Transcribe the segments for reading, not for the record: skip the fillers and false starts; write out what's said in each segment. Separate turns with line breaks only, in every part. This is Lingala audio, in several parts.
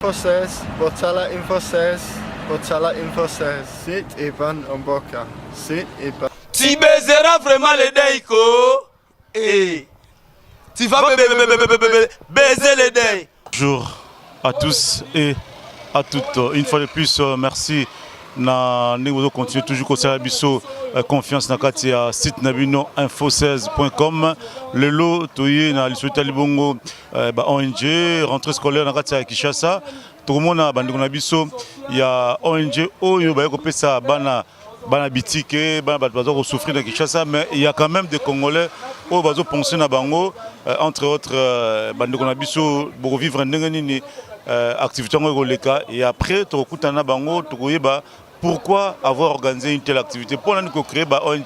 Info 16, Botala Info 16, Botala Info 16, Sit Ivan Omboka, Sit Ivan.
Tu baiseras vraiment le deuil, ko. Eh. Tu vas baiser le deuil.
Bonjour à tous et à toutes. Une fois de plus, euh, merci na ndenge bozo continuer toujours kosala biso euh, confiance na kati ya site na bino info16.com lelo toye na lisolo etali bongo euh, ba ong rentrée scolaire na kati ya kinshasa tokomona bandeko na biso ya ong oyo baye kopesa bana bana bitike bana bato baza kosouffrir na kinshasa mais il y a quand même des congolais oyo bazopense na bango euh, entre autres euh, bandeko na biso bokovivre ndenge nini euh, activité yango ekoleka et après tokokutana na bango tokoyeba pourquoi avoir organisé une telle activité mpo nani kocréer ba ong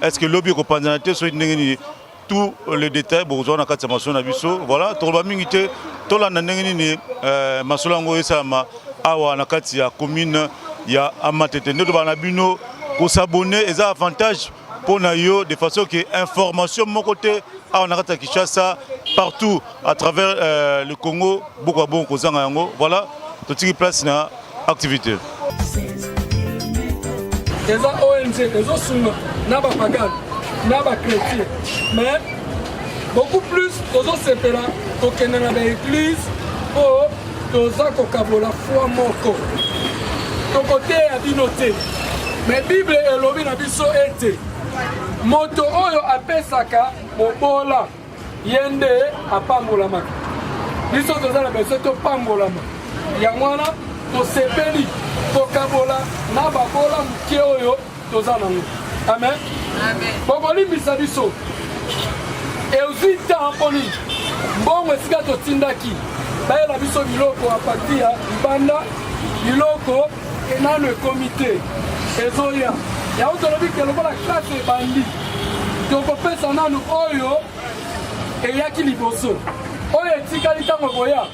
est ce que lobi ekopanzana te soki ndenge nini tous les détails bokozwa na kati ya masolo na biso voilà tokoloba mingi te tolanda ndenge nini euh, masolo yango esalama awa na kati ya commune ya amatete nde tobala na bino kosabone eza avantage mpo na yo de façon ke information moko te awa na kati ya kinshasa partout à travers euh, le congo bokoka bongo kozanga yango voilà totiki place na activité
eza ong ezosunga na bapagane na bachrétien mais beaucoup plus tozosepela kokende na baeglise mpo toza kokabola foi moko tokoteya bino te me bible elobi na biso ete moto oyo apesaka mobola ye nde apambolamaka biso toza na besoin topambolama yango wana tosepeli kokabola na babola moke oyo toza nango amen bokolimbisa biso ezwi temps mpo nini mbongo esika totindaki bayela biso biloko apati ya libanda biloko nano ekomi te ezoya yango tolobi ke lokola klase ebandi tokopesa nanu oyo eyaki liboso oyo etikali ntango ekoya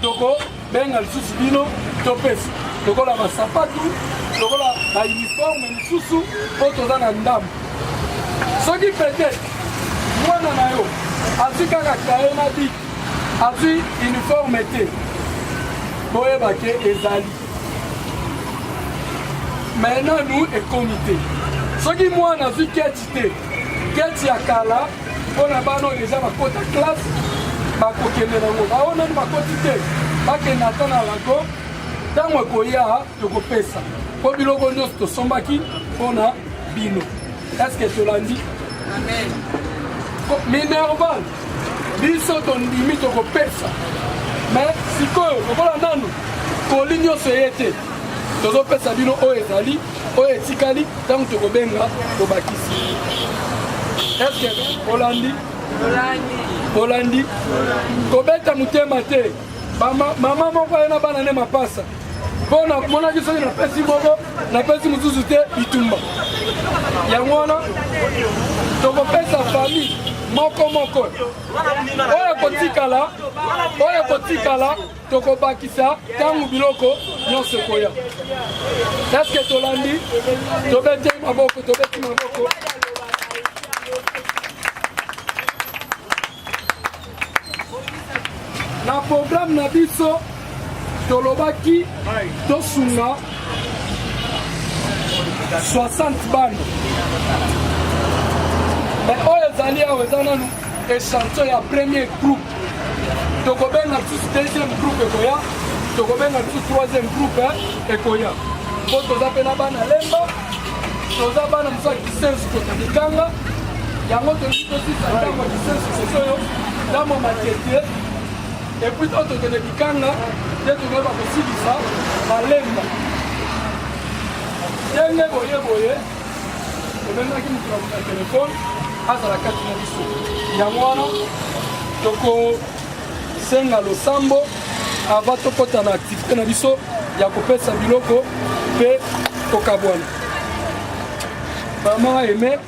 tokobenga lisusu bino topesa lokola basapatu lokola bauniforme misusu mpo toza na ndambo soki peut-être mwana na yo azwi kaka kaye na bik azwi uniforme te boyeba ke ezali me nanu ekomi te soki mwana azwi keti te keti ya kala mpo na bana oyo deja bakota classe bakokende nango baoyo nanu bakoti te bakende ata na lago ntango ekoya tokopesa mpo biloko nyonso tosombaki mpo na bino eske tolandi minerval biso tondimi tokopesa me sikoyo lokola nanu koli nyonso eye te tozopesa bino oyo ezali oyo etikali ntango tokobenga tobakisi eske olandi olandi kobeta motema te mama moko aye na bana ne mapasa mpo namonaki soki napesi moko napesi mosusu te bitumba yango wana tokopesa famille moko moko oyo ekotikala oyo ekotikala tokobakisa ntango biloko nyonso ekoya eske tolandi tobeti maboko tobeti maboko na programme na biso tolobaki tosunga 60 bana me oyo ezali awa eza nanu echantillon ya premier groupe tokobenga lisusu deuxième groupe ekoya tokobenga lisusu troisième groupe ekoya mpo toza mpe na bana lemba toza bana mosusu ya kisensu kota mikanga yango tolingi tosisa ntango ya kisensu kosoyo ntango ya matete epuis oyo tokende bikanga nde tokoyeba kosilisa malemba ndenge boye boye tobengaki moto na telefone azala kati na biso yango wana tokosenga losambo avant tokɔta na activité na biso ya kopesa biloko mpe kokabwana mama aime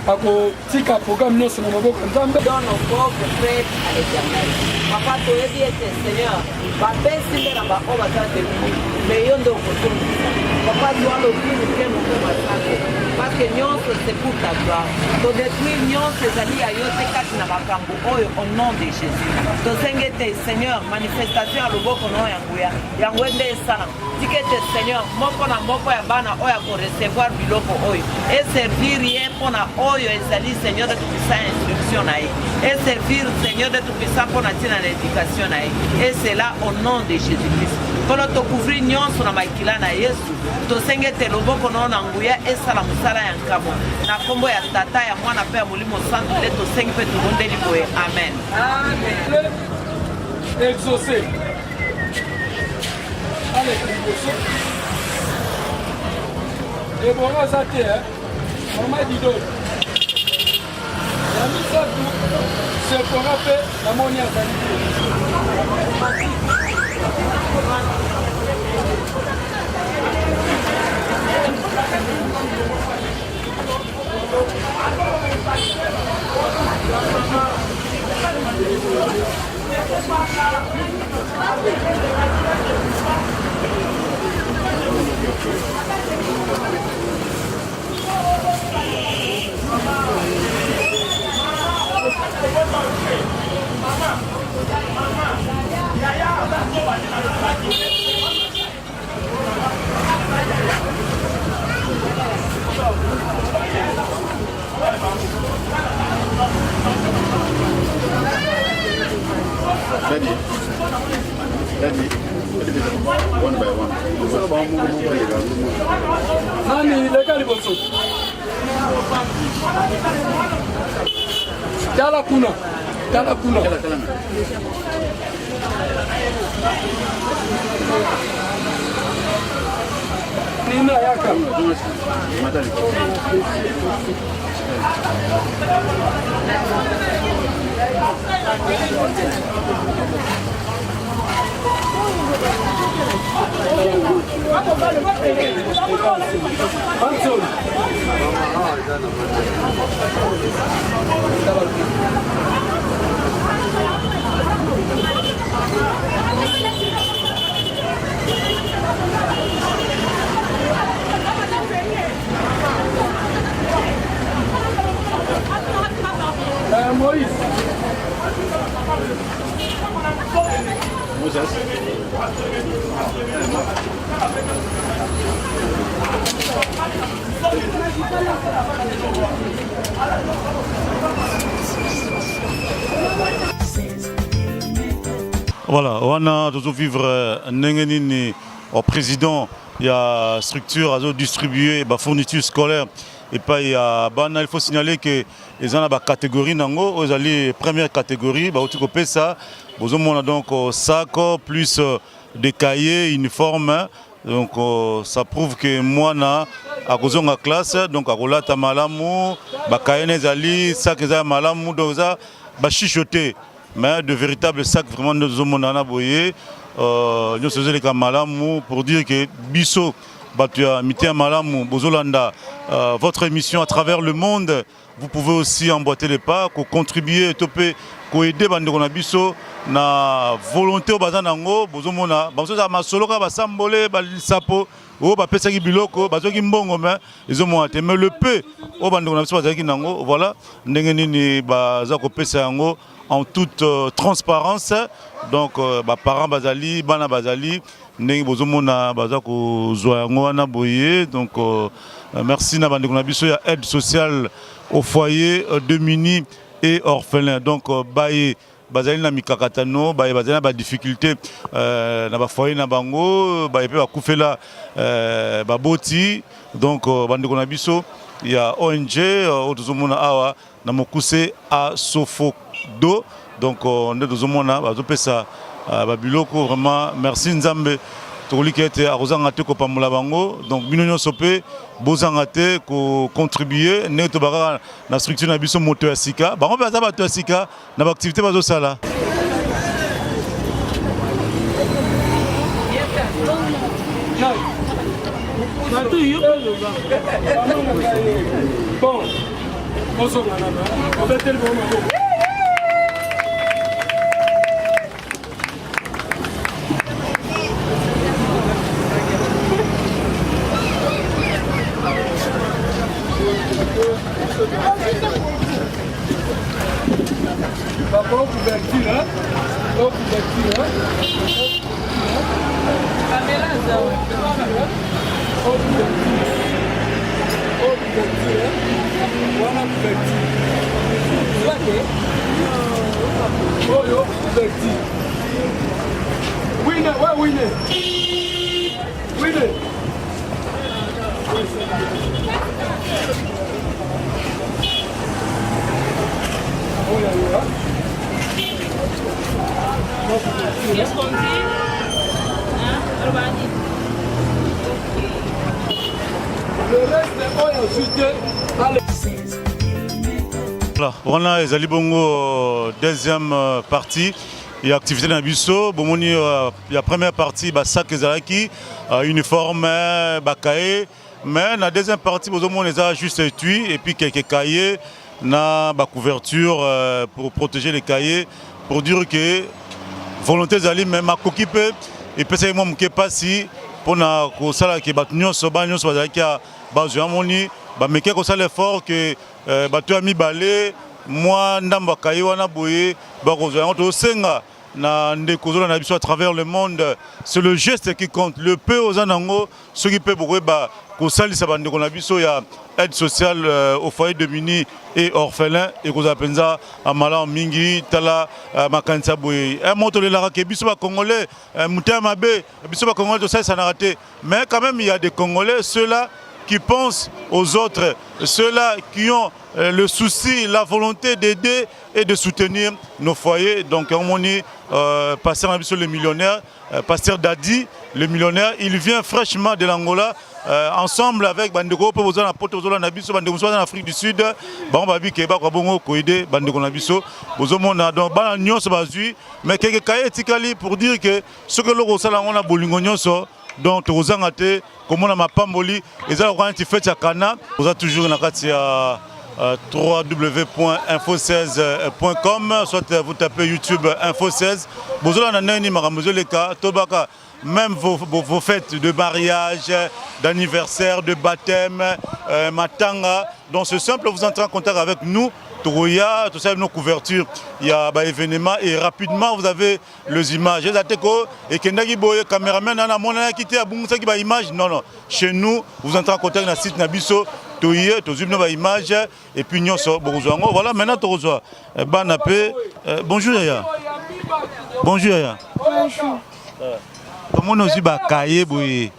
akotika programme nyonso na maboko ya nzambe
Dans nos pauvres prêtres à l'éternel. Papa, toyebi ete Seigneur, bapesi nde na baoyo baza demuni, mais yo nde okotondisa. Papa zwa lokumu nkembo mpe masango parce que nyonso c'est pour ta gloire. To détruire nyonso ezali ya yo te kati na makambo oyo au nom de Jésus. Tosengi ete Seigneur manifestation ya loboko na yo ya nguya yango nde esala. Tika ete Seigneur moko na moko ya bana oyo ako recevoir biloko oyo e servir ye mpo na oyo ezali Seigneur de tout puissant instruction na ye e servir Seigneur de tout puissant mpo na ntina na éducation na ye et cela au nom de Jésus Christ. Nkolo tokouvrir nyonso na makila na Yesu. Tosengi ete loboko na yo na nguya esala mosala ya nkamwa na nkombo ya Tata ya Mwana mpe ya Molimo Santu nde tosengi mpe tobondeli boye amen.
Amen. Exaucé. Aleka liboso. Ebongo aza te, eh? Mama Didol. Ya misato, Sephora mpe namoni azali te.
Daddy, Daddy, one by one.
Nani leka liboso. Tala kuna. Tala kuna. Nina yaka. Anton. Moïse.
Moses.
Voilà, wana tozo vivre euh, ndenge nini au président ya structure azo distribuer ba fourniture scolaire epai ya bana. Il faut signaler que eza na ba catégorie nango oyo ezali première catégorie bauti kopesa, bozomona donc euh, sac plus euh, des cahiers, uniforme. Donc euh, ça prouve que mwana akozonga classe, donc akolata malamu, ba cahier na ezali, sac eza malamu, donc eza ba chichote mais de véritables sacs vraiment nde tozomona na boye euh, nyonso ezoleka malamu pour dire que biso bato ya mitema malamu bozolanda euh, votre émission à travers le monde, vous pouvez aussi emboîter les pas, kocontribuer to mpe koaider bandeko na biso na volonté oyo baza nango. Bozomona bamosusu ezala masolo kaka basambole balisapo oyo bapesaki biloko bazwaki mbongo mais ezomona te, mais le peu oyo bandeko na biso bazalaki nango, voilà ndenge nini baza kopesa yango en toute euh, transparence. Donc euh, baparents bazali, bana bazali, ndenge bozomona baza kozwa yango wana boye. Donc euh, merci na bandeko na biso ya aide sociale au foyer euh, démunis et orphelin. Donc euh, baye bazali na mikakatano, baye bazali na badifficulté euh, na bafoyer na bango, baye mpe bakufela euh, baboti. Donc euh, bandeko na biso ya ONG oyo tozomona awa na mokuse Asofodo, donc nde tozomona bazopesa babiloko. Vraiment merci, Nzambe tokoliki ete akozanga te kopambola bango. Donc bino nyonso mpe bozanga te kocontribue ndenge tobakaka na structure na biso moto ya sika, bango mpe baza bato ya sika na baactivité bazosala.
Bon, ozonga nano obeteli bango maboko. Oyo couverture. Wine, ouais, wine. Wine.
Qu'est-ce qu'on dit Hein
Le reste, oyo ozwi te.
Voilà, wana ezali bongo euh, deuxième euh, partie ya activité na biso bomoni euh, ya première partie basac ezalaki uniforme bakaye mais na deuxième partie bozomona eza juste etui et puis quelques cahiers na bacouverture pour protéger les cahiers pour dire que volonté ezali mais makoki mpe epesaki mwa moke mpasi mpona kosala ke bato nyonso bana nyonso bazalaki bazwa amoni bameki kosala effort ke euh, bato ya mibale mwa ndambo ya kaye wana boye bakozwa yango tosenga na ndeko ozolanda biso à travers le monde c'est le geste qui compte le peu oza nango soki mpe bokoyeba kosalisa bandeko na biso ya aide sociale euh, au foyer de mini et orphelin ekozala mpenza malamu mingi tala euh, makanisi ya boye eh, mo tolelaka ke biso bacongolais euh, motema mabe biso bacongolais tosalisanaka te mais quand même il y a des congolais ceux-là qui pensent aux autres ceux-là qui ont euh, le souci la volonté d'aider et de soutenir nos foyers donc omoni euh, pasteur na biso le millionnaire euh, pasteur Dadi le millionnaire il vient fraîchement de l'Angola euh, ensemble avec bandeko mpe boza na poto bozolanda biso bandeko mosusu baza na Afrique du Sud bango babi ke bakoka bongo koyede bandeko na biso bozomona donc bana nyonso bazwi mais keke kaye etikali pour dire que soki eloko osala yango na bolingo nyonso donc tokozanga te komona mapamboli eza lokola neti fete ya kana oza toujours na kati ya euh, www.info16.com soit vous tapez YouTube info 16 bozolanda ndenge nini makambo ezoleka tobaka même vos, vos, vos fêtes de mariage, d'anniversaire, de baptême, euh, matanga. Donc c'est simple, vous entrez en contact avec nous. Tokoya, tout ça, nos couvertures, il y a bah, événement et rapidement vous avez les images. Eza te ko ekendaki boye cameraman nana amonanaki te abungisaki ba image. Non non, chez nous, vous entrez en contact na site na biso toye tozwi bino ba image et puis nyonso bokozwa yango. Voilà, maintenant tokozwa euh, bana pe euh, bonjour yaya. Bonjour yaya.
Bonjour.
Tomoni ozwi ba cahier boye.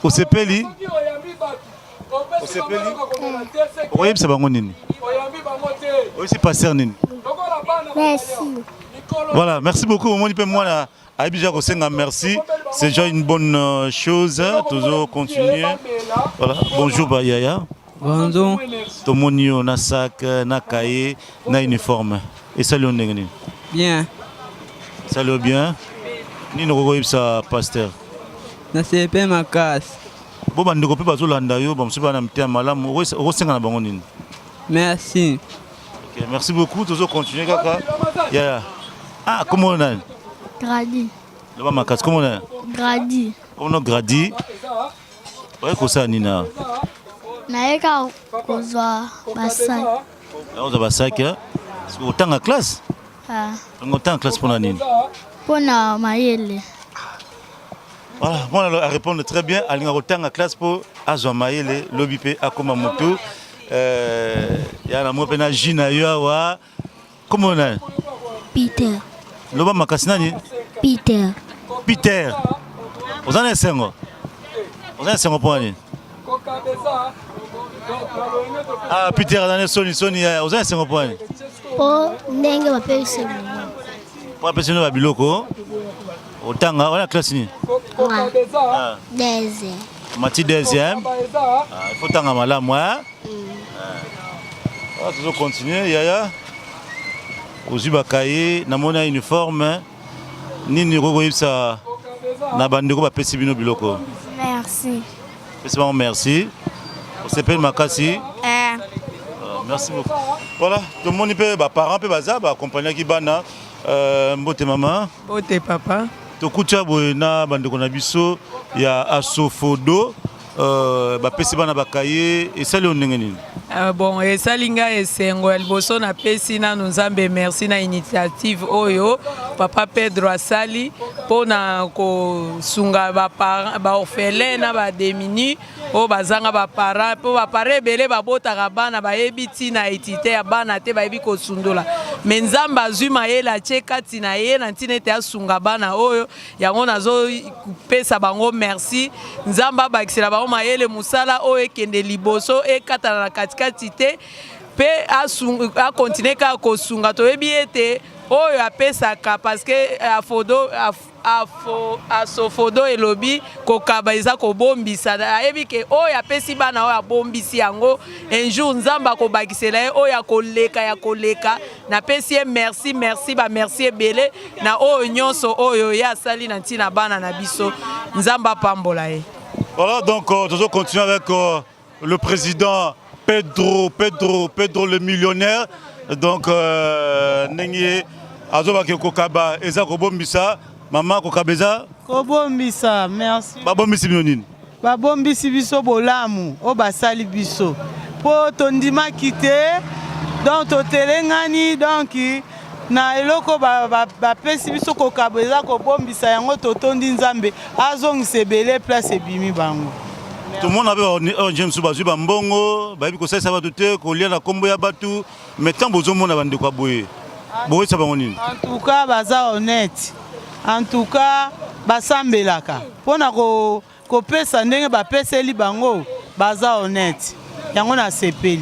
Osepeli? Osepeli? Okoyebisa bango nini? Oyebisi pasteur nini?
Merci.
Voilà, merci beaucoup. Omoni mpe mwana ayebi déjà kosenga merci. C'est déjà une bonne euh, chose. Toujours continuer. Voilà. Bonjour ba yaya.
Bonjour.
Tomoni yo na sac, na cahier, na uniforme. Esali yo ndenge nini?
Bien.
Esali yo bien. Nini okoki koyebisa pasteur?
Nasepeli makasi.
Bo bandeko mpe bazolanda yo, bamosusu bana mitema malamu, okosenga na bango nini?
Merci.
Ok, merci beaucoup. Tozo continuer kaka. Yaya. Ah, comment nani?
Gradi.
Loba makasi, comment nani?
Gradi.
Comment gradi? Oye kosala nini awa?
Naye kaka kozwa basaki.
Ozwa basaki, otanga classe?
Ah.
Otanga classe mpona nini?
Mpona mayele.
Voilà, mwana a répondre très bien alinga kotanga classe mpo azwa mayele lobi mpe akoma motu euh, ya na mwa mpe na jus na yo awa kombo nani
Peter.
Loba makasi nani
Peter.
Peter oza na esengo oza na esengo mpo na nini ah Peter aza na soni soni oza na esengo mpo na nini
mpo ndenge bapesi
mpo apesi bino babiloko otanga wana classe nini
ah. deuxième
mati deuxième ah, il faut tanga malamu hein ah. tozo continuer yaya ozwi bakaye namoni ya uniforme nini okoki koyebisa na bandeko bapesi bino biloko
merci
pesi bango merci osepeli makasi
eh.
merci beaucoup voilà tomoni mpe baparent mpe baza baakompagnaki bana euh, mbote mama
mbote papa
tokutia boye na bandeko na biso ya asofodo euh, bapesi bana bakaye esali yo ndenge nini?
Euh, bon esali ngai esengo ya liboso napesi nanu nzambe merci na initiative oyo papa pedro asali mpo na kosunga baorphelin na bademini oyo bazanga baparent mpo baparent ebele babotaka bana bayebi ntina etite ya bana te bayebi kosundola me nzambe azwi mayele atie kati na ye na ntina ete asunga bana oyo yango nazopesa bango merci nzambe abakisela bango mayele mosala oyo ekende liboso ekatana na katikati te mpe akontinue kaka kosunga toyebi ete oyo apesaka parce que afodo af, afo, asofodo elobi kokaba eza kobombisa ayebi ke oyo apesi bana oyo abombisi yango un jour nzambe akobakisela ye oyo akoleka ya koleka Napesi ye merci merci ba merci ebele na oyo nyonso oyo ye asali na ntina bana na biso. Nzambe apambola ye.
Voilà, donc euh, toujours continuer avec euh, le président Pedro, Pedro, Pedro le millionnaire. Donc, euh, ndenge azobaki kokaba eza kobombisa mama kokaba eza
kobombisa merci
babombisi bino nini
Babombisi biso bolamu oyo basali biso po tondimaki te donc totelengani donc na eloko bapesi biso kokaba eza kobombisa yango totondi Nzambe azongisa ebele place ebimi bango.
Tomona mpe ba ONG mosusu bazwi bambongo bayebi kosalisa bato te kolia na nkombo ya bato mais ntango bozomona bandeko ya boye boyebisa bango nini?
En tout cas baza honnête en tout cas basambelaka mpo na kopesa ndenge bapeseli bango baza honnête yango nasepeli.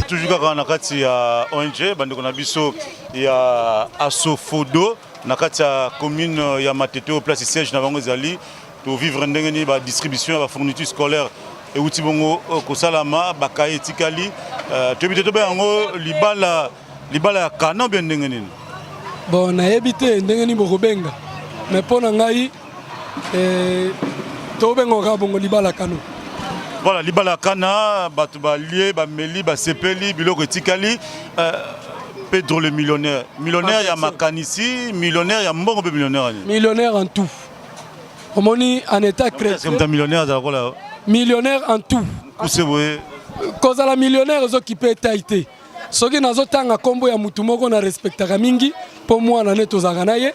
Toujours kaka na kati ya ONG bandeko na biso ya Asofodo na kati ya commune ya Matete oyo place siège na bango ezali tovivre ndenge nini ba distribution ya ba fourniture scolaire euti bongo euh, kosalama bakaye etikali euh, toyebi te tobe yango libala libala ya canon bien ndenge nini
bon nayebi te ndenge nini bokobenga mais mpo na ngai eh, tobenga kaka bongo libala kano
voilà libala kana bato balie bameli basepeli biloko etikali euh, pedro le millionnaire millionnaire ya makanisi millionnaire ya mbongo mpe millionnaire nini
millionnaire en tout omoni en état chrétien
millionnaire azala kola
millionnaire en tout
kuse boye
kozala millionnaire ezokipe etai te Soki nazotanga nkombo ya motu moko na respectaka mingi mpo mwana ne tozalaka na ye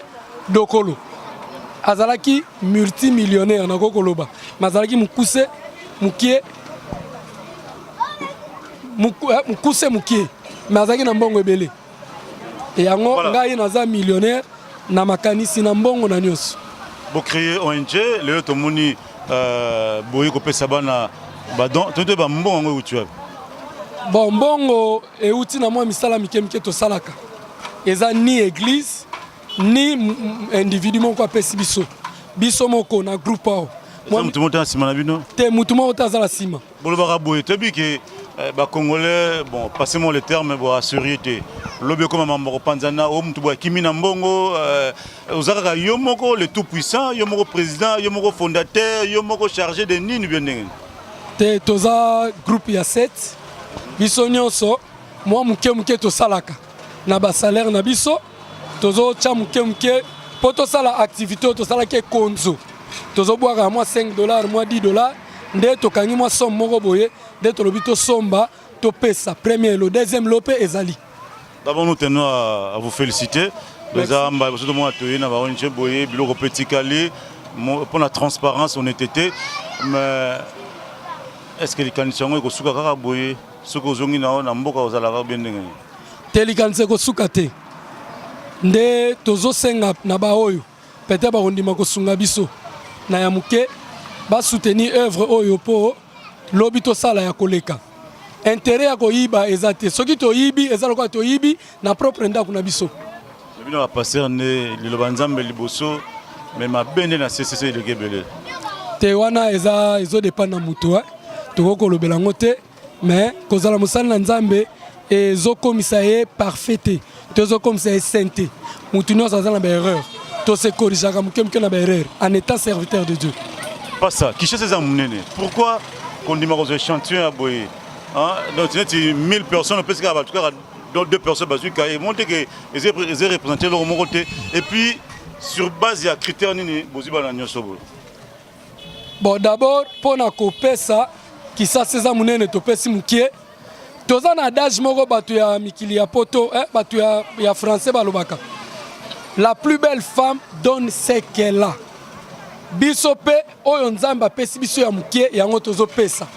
Dokolo azalaki multimillionnaire nakoki koloba ma azalaki mokuse mokie eh, mokuse mokie me azalaki na mbongo ebele yango voilà. Ngai naza millionnaire na makanisi na mbongo na nyonso.
Bocreye ONG lelo tomoni euh, boye kopesa bana badon toyeba bambongo yango euti wapi?
Bon, mbongo euti na mwa misala mike mike tosalaka, eza ni eglise ni individu moko apesi biso, biso moko na groupe awa.
Moto moko te na nsima na bino?
Te, moto moko te aza na nsima.
Bolobaka boye toyebi ke eh, ba congolais bon passez moi le terme bo assurer te lobi ekoma mambo kopanzana o mutu boye akimi na mbongo eh, oza kaka yo moko le tout puissant yo moko président yo moko fondateur yo moko chargé de nini bien ndenge
te toza groupe ya 7 biso nyonso mwa moke moke tosalaka na basalaire na biso tozotya moke moke mpo tosala activité oyo tosalaki ekonzo tozobwaka mwa 5 dollar mwa 10 dollar nde tokangi mwa somme moko boye nde tolobi tosomba topesa premier lot deuxième lot mpe ezali
D'abord, nous tenons à, à vous féliciter. Eza mbala liboso tomona toye na ba ONG boye biloko mpe etikali mpo na transparence honnêteté mais est ce que likanisi yango ekosuka kaka boye soki ozongi na na mboka ozalaka bien ndenge nini
te likanisi ekosuka te nde tozosenga na baoyo peut-être bakondima kosunga biso na ya moke basoutenir œuvre oyo mpo lobi tosala ya koleka intérêt ya koyiba eza te soki toyibi eza lokola toyibi na propre ndako na biso
bino bapasteur nde liloba nzambe liboso me mabe nde na ccc eleki ebele
te wana eza ezodependre na moto tokoki kolobela yango te mais kozala mosali na nzambe ezokomisa ye parfait te to ezokomisa ye saint te motu nyonso aza na baerreur tose corrigeaka moke moke na baerreur en étant serviteur de dieu
pasa kinshasa eza monene pourquoi kondima kozwa échantillon ya boye donc neti 1000 personnes opesi kaka bato kaka deux personnes bazwi kaye monte ke eza représente eloko moko te et puis sur base ya critère nini bozwi bana nyonso boye
Bon, d'abord mpo na kopesa Kisasa eza monene, topesi mokie. Toza na adage moko bato ya mikili ya poto, eh, bato ya, ya français balobaka la plus belle femme donne ce qu'elle a. Biso mpe oyo Nzambe apesi biso ya mokie, yango tozopesa.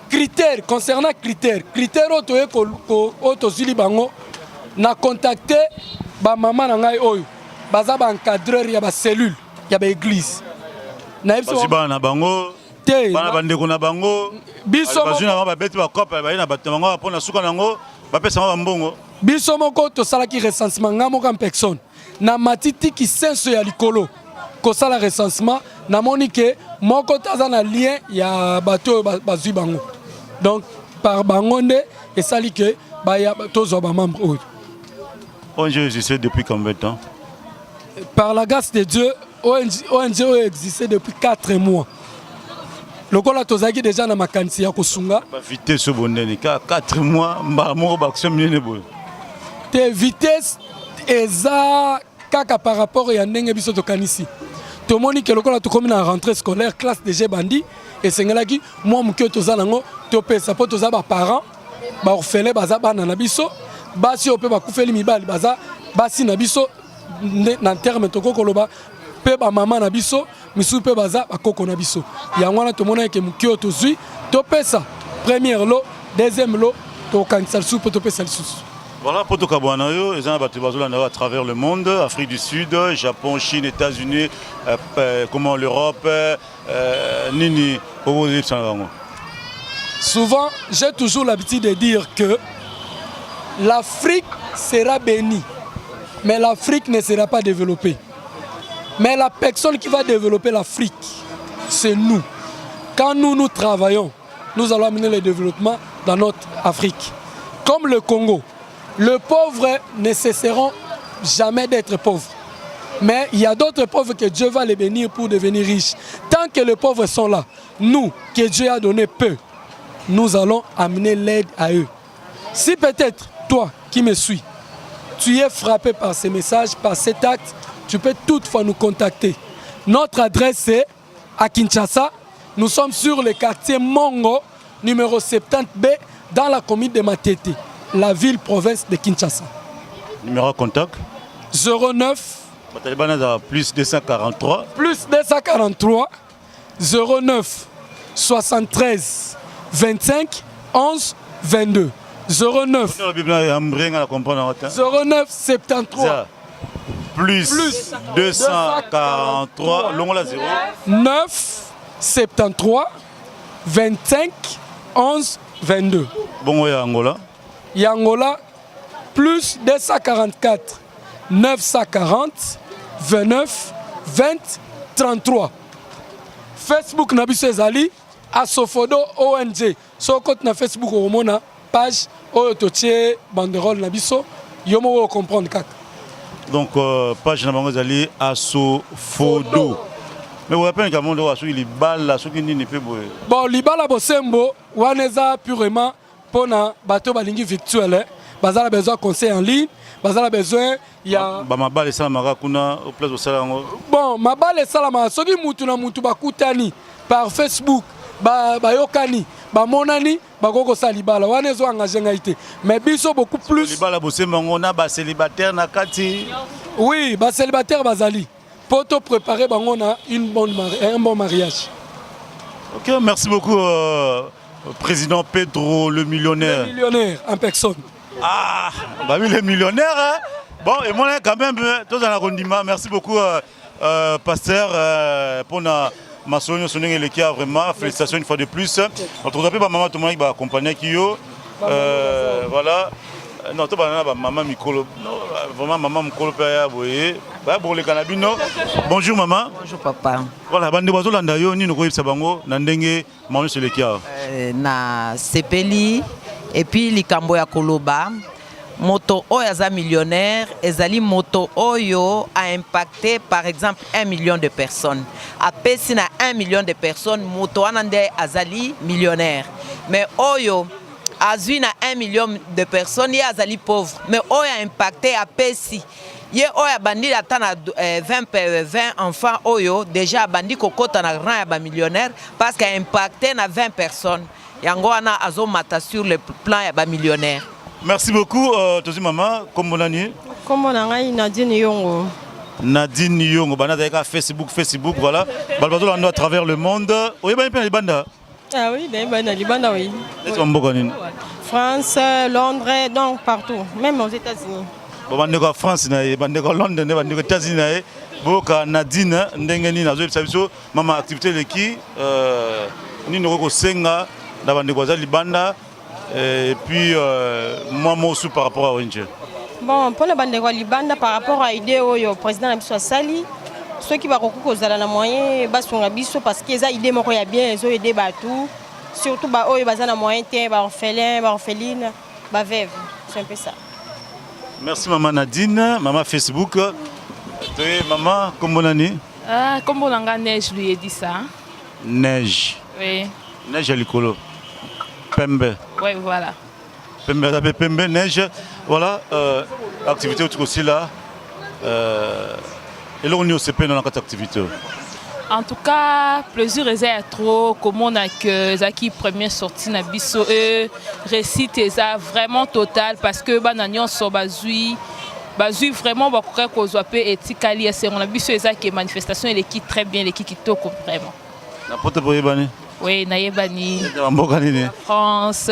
Critère concernant critère, critère oyo toye oyo tozwili bango na contacte bamama na ngai oyo baza ba encadreur ya ba cellule ya ba église.
Nayebi bana na bango
te,
bana bandeko na bango
biso
bazwi na bango, babeti bakope, baye na bato na bango mpo na suka na yango bapesa bango bambongo.
Biso moko tosalaki recensement, nga moko en personne na matiti kisenso ya likolo kosala recensement, namoni ke moko te aza na lien ya bato oyo bazwi bango. Donc par bango nde esali ke baya tozwa bamembre oyo.
ONG existe depuis combien de temps?
Par la grâce de Dieu, ONG, ONG oyo existe depuis 4 mois. Lokola tozalaki déjà na makanisi ya kosunga.
Vitesse bondeni ka 4 mois, mbala moko baaction minene boye.
Te, vitesse eza kaka par rapport ya ndenge biso tokanisi. Tomoni ke lokola tokomi na rentrée scolaire, classe déjà ebandi, esengelaki mwa moke oyo toza nango topesa, mpo toza baparent, baorphelin baza bana na biso, basi oyo mpe bakufeli mibali baza basi na biso na terme tokoki koloba, mpe bamama na biso misusu mpe baza bakoko na biso. Yango wana tomona eke moke oyo tozwi topesa première lot, deuxième lot tokokanisa lisusu mpo topesa lisusu.
Voilà, po tokabwana yo, eza na bato bazolanda yo à travers le monde, Afrique du Sud, Japon, Chine, États-Unis, comment, l'Europe, nini okoyebisa na bango?
Souvent, j'ai toujours l'habitude de dire que l'Afrique sera bénie, mais l'Afrique ne sera pas développée. Mais la personne qui va développer l'Afrique, c'est nous. Quand nous, nous travaillons, nous allons amener le développement dans notre Afrique. Comme le Congo, le pauvre ne cesseront jamais d'être pauvres. Mais il y a d'autres pauvres que Dieu va les bénir pour devenir riches. Tant que les pauvres sont là, nous, que Dieu a donné peu, nous allons amener l'aide à eux. Si peut-être, toi qui me suis, tu es frappé par ces messages, par cet acte, tu peux toutefois nous contacter. Notre adresse est à Kinshasa. Nous sommes sur le quartier Mongo, numéro 70B, dans la commune de Matete, la ville-province de Kinshasa.
Numéro de contact?
09
plus 243.
Plus 243 09 73 25 11 22 09 09 73.
Plus, plus 243 longola 0.
9 73 25 11 22.
Bongo ya Angola?
Ya Angola, plus 244 940 29 20 33. Facebook na biso ezali Asofodo ONG. Soki okoti na Facebook, okomona page oyo totie banderole na biso, yo moko ocomprendre kaka.
Donc page na bango ezali Asofodo. Mais boye apene kamondo oyo soki libala, soki nini mpe boye.
Bon, libala bosembo wana eza purement mpona bato balingi virtuel, baza na besoin conseil en ligne, baza na besoin ya
Bamabala esalamaka kuna place osala yango?
Bon, mabala esalamaka soki mutu na mutu bakutani par Facebook, bayokani, bamonani, bakoki kosala libala wana, ezo engage ngai te. Mais biso beaucoup plus
Libala bosembo yango na bacélibataire na kati?
Oui, bacélibataire bazali mpo to préparer bango na une bonne un bon mariage.
Ok, merci beaucoup, président Pedro le millionnaire.
Le millionnaire en personne.
Ah bah oui, le millionnaire, hein? Bon, et moi quand même tozala kondima. Merci beaucoup, pasteur, mpona masolo nyonso ndenge eleki ya. Vraiment, félicitations une fois de plus. Toza mpe bamama, tomonaki baakompagnaki yo, voilà. Non, to bana na bamama mikolo. Non, vraiment, mama mokolo mpe aya boye, baya boleka na bino. Bonjour mama.
Bonjour papa.
Voilà, bandeko bazolanda yo, nini okoyebisa bango na ndenge mama nyonso eleki awa?
Na sepeli. Et puis likambo ya koloba, moto oyo aza millionnaire ezali moto oyo a impacté par exemple 1 million de personnes, apesi na 1 million de personnes, moto wana nde azali millionnaire. Mais oyo azwi na 1 million de personnes, ye azali pauvre. Mais oyo a impacté, apesi Ye oyo abandi ata na 20 20 enfants oyo dejà abandi kokota na rang ya ba millionnaire parce que a impacte na 20 personnes yango wana azomata sur le plan ya ba millionnaire.
Merci beaucoup euh, tozwi mama kombo nani?
Kombo na ngai Nadine Yongo.
Nadine Yongo bana azalaki kaka Facebook Facebook voilà bato bazolanda à travers le monde oyebani mpe na libanda
Ah oui, nayebani na libanda oui.
Neti mboka nini?
France, Londres, donc partout, même aux États-Unis.
Bon bandeko ya France na ye, bandeko ya Londres nde bandeko États-Unis na ye, boyoka Nadine ndenge nini azoyebisa biso mama activité eleki euh, nini okoki kosenga na bandeko baza libanda et puis euh, mwa mosu par rapport à ONG.
Bon, mpona bandeko ya libanda par rapport à idée oyo président na biso asali soki bakoki kozala na moyen basunga biso parce que eza idée moko ya bien ezo aider bato surtout baoyo baza na moyen te baorphelin baorpheline baveuve c'est un peu ça.
Merci maman Nadine, maman Facebook. Toye maman kombo nani?
Ah, kombo na nga Neige Luyedisa.
Neige.
Oui.
Neige ya likolo. Pembe.
Oui, voilà.
Pembe aza pe pembe neige. Voilà, euh, activité oyo kosila euh, eloko nini osepeli na kati activité oyo?
En tout cas, plaisir eza ya trop komona que ezalaki première sortie na biso e réussite eza vraiment totale parce que bana nyonso bazwi bazwi vraiment bakokaki kozwa mpe etikali esengo na biso eza ke manifestation eleki très bien eleki kitoko vraiment.
Na poto boyebani?
Oui, nayebani.
Na mboka nini?
France,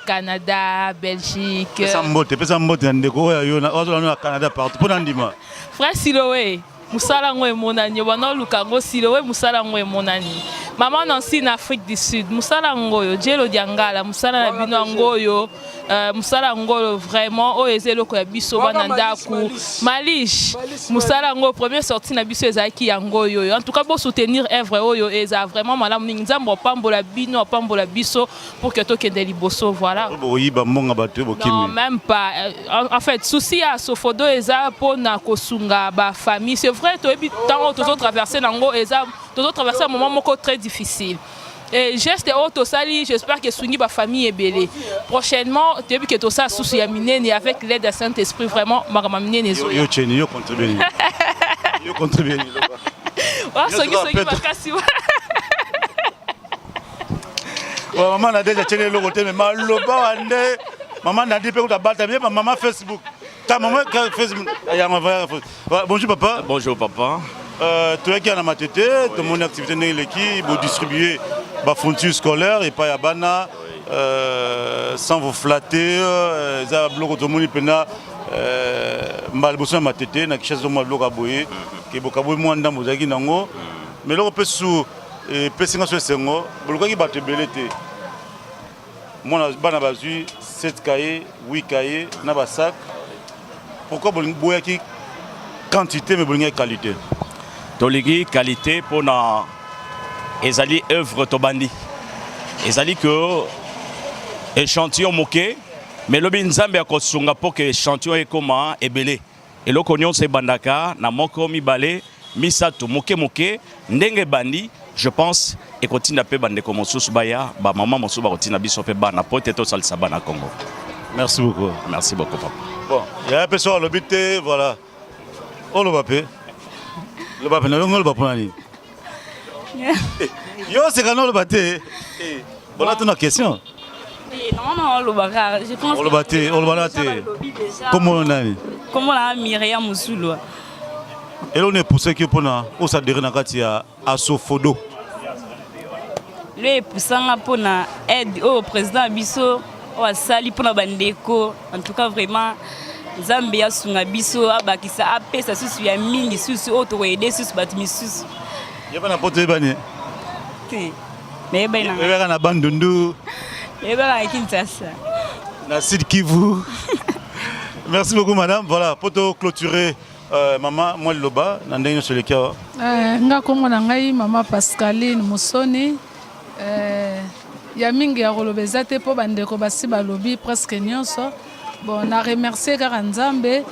Canada, Belgique.
Pesa mbote, pesa mbote na ndeko oyo yo na ozo na Canada partout mpo na ndima.
Frère Siloé, mosala yango emonani, obanda oluka yango Siloé, mosala yango emonani. Maman Nancy na Afrique du Sud, mosala yango oyo, Djelo Diangala, mosala na bino yango oyo. Euh, mosala yango oyo vraiment oyo eza eloko ya biso bana ndako malish mosala yango première sortie na biso ezalaki yango oyo oyo en tout cas bosoutenir œuvre oyo eza vraiment malamu mingi nzambe apambola bino apambola biso pour que tokende liboso voilà
boyiba mbonga bato bokimi
non même pas euh, en fait souci ya sofodo eza mpona kosunga bafamille c'est vrai toyebi ntango tozotraverse nango eza tozotraverse moment moko très difficile Et geste oyo tosali j'espère que esungi ba famille ebele prochainement toyebi ke tosala susu ya minene avec l'aide ya saint esprit vraiment makambo ya minene ezoya
yo cheni yo contribue nini yo contribue nini
wasongi songi makasi
mama Nadège atieli eloko te me maloba wa nde mama Nadine mpe kuta abata ye mama Facebook ta mama Facebook yango Bonjour papa.
Bonjour papa.
Euh, toyaki na matete tomoni activité ndenge eleki bodistribue bafourniture scolaire epai ya bana euh, sans vous flatter euh, eza biloko tomoni mpenza euh, mbala liboso na matete na kinshasa tomona biloko ya boye mhm. ke bokaboyi mwa ndambo ozalaki nango mhm. mais eloko mpe susu epesi nga so esengo bolukaki bato ebele te Mwana bana bazui 7 cahiers, 8 cahiers na ba sac. Pourquoi boyaki quantité mais bolingaki qualité?
Tolingi qualité pona ezali œuvre tobandi. Ezali que échantillon moke mais lobi Nzambe akosunga po que échantillon ekoma ebele. Eloko nionso ebandaka na moko, mibale, misato, moke moke ndenge ebandi je pense ekotinda pe ba ndeko mosusu baya, ba maman mosusu bakotinda biso pe bana po ete tosalisa bana Congo.
Merci beaucoup.
Merci beaucoup papa.
Bon, yaya pe soki alobi te voilà. Oloba pe. Loba pe, nalongi oloba pona nini? Yo oseka na oloba te. Eh, bona tuna question. Oloba te, oloba na te. Kombo nani?
Kombo na Myriam Musulwa.
Eloko nini epusaki yo mpona osadere na kati ya Asofodo?
Lo epusanga mpona aide oyo président ya biso oyo asali mpona bandeko en tout cas vraiment nzambe asunga biso abakisa apesa susu ya mingi susu oyo tokoyede susu bato misusu
yeba na poto yebani
te nayebani
na na bandundu
nayebaka na kinshasa
na sud kivu merci beaucoup madame voilà po to clôturer euh, mama mwa liloba na ndenge nyonso eleki awa
eh, nga nkombo na ngai mama pascaline musoni eh, ya mingi ya koloba eza te mpo bandeko basi balobi presque nyonso bon na remercier kaka nzambe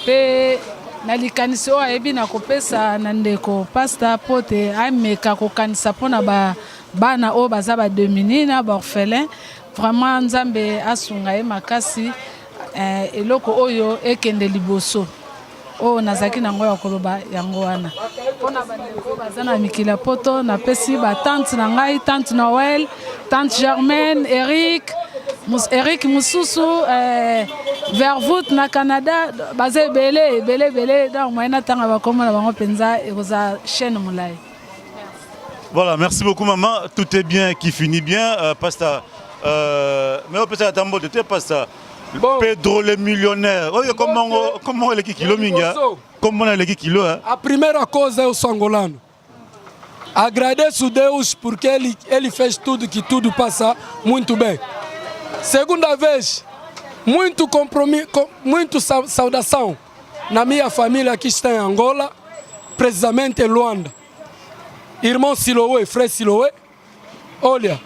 mpe na likanisi oyo ayebi na kopesa na ndeko pasta mpo te ameka kokanisa mpo na ba bana oyo baza ba demuni na baorphelin vraiment nzambe asunga ye makasi eh, eloko oyo ekende liboso. Oyo nazalaki na yango ya koloba yango wana. Mpo na bandeko baza na mikili ya poto, napesi ba tante na ngai, tante Noël, tante Germaine, Eric, Eric mosusu eh, Vervoet na Canada, baza ebele ebele ebele, donc moyen natanga bakombo na bango mpenza ekozala chaîne molai.
Voilà, merci beaucoup maman. Tout est bien qui finit bien. Euh, pasteur, euh, mais on peut s'attendre te pasteur. Bon. Pedro le millionnaire. Oyo comment comment eleki kilo mingi. Hein? Comment eleki kilo hein?
A primeira coisa eu sou angolano. Agradeço Deus porque ele, ele fez tudo que tudo passa muito bem. Segunda vez, muito compromisso, muito saudação na minha família que está em Angola, precisamente em Luanda. Irmão Siloé, Frei Siloé, olha,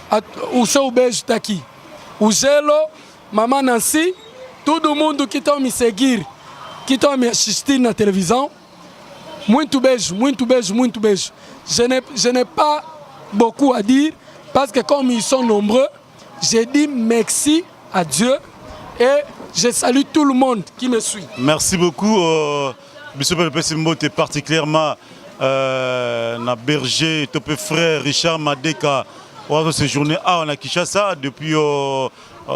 a, o seu beijo está aqui. O Gelo, Mamã Nancy, todo mundo que está a me seguir, que está a me assistir na televisão, muito beijo, muito beijo, muito beijo. Je n'ai pas beaucoup à dire parce que comme ils sont nombreux, j'ai dit merci à Dieu et je salue tout le monde qui me suit.
Merci beaucoup. Euh, biso mpe topesi mbote particulièrement euh, na berger to mpe frère Richard Madeka oyo azo séjourner awa na Kinshasa depuis euh,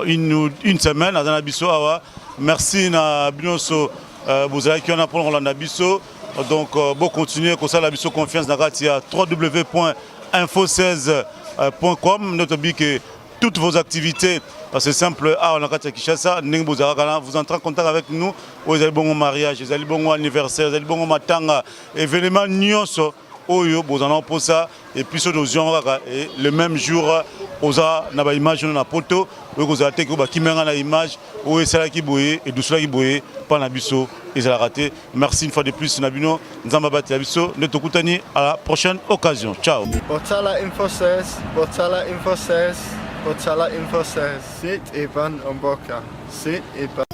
une, une semaine aza na biso awa. Merci na bino nyonso euh, bozalaki wana mpona kolanda biso. Donc euh, bo continuer kosala biso confiance na kati ya www.info16.com nde tobi ke toutes vos activités c'est simple awa na kati ya Kinshasa ndenge bozalaka na vous entrez en contact avec nous oyo ezali bongo mariage ezali bongo anniversaire ezali bongo matanga événement nyonso oyo bozala na mposa et puis soki tozwi yango kaka le même jour oza na baimage oyo na poto oyo kozala te ke bakimanga na image oyo esalaki boye edusolaki boye mpa na biso ezalaka te. Merci une fois de plus na bino, Nzambe abatela biso nde tokutani à la prochaine occasion. Ciao.
Botala Info 16, Botala Info 16, Botala Info 16. Sit Eban Omboka, Sit Eban.